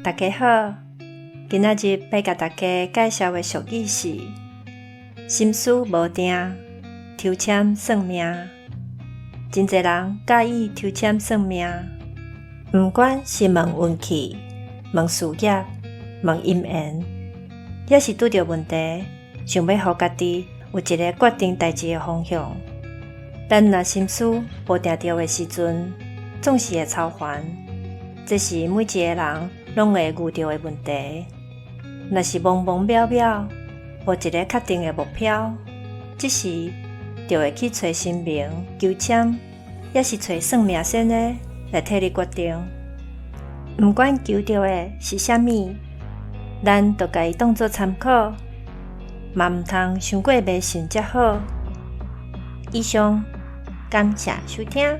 大家好，今仔日欲共大家介紹的俗語是：心思無定，抽籤算命。真濟人佮意抽籤算命，毋管是問運氣、問事業、問姻緣，抑是拄著問題，想欲予家己有一个決定代誌的方向。咱若心思無定著的時陣，總是會操煩。這是每一个人攏會遇著的問題。若是茫茫渺渺，無一个確定的目標，這時就會去揣神明求籤，抑是揣算命仙的來替你決定。毋管求著的是啥物，咱就共伊當做參考，嘛毋通傷過迷信才好。以上，感謝收聽。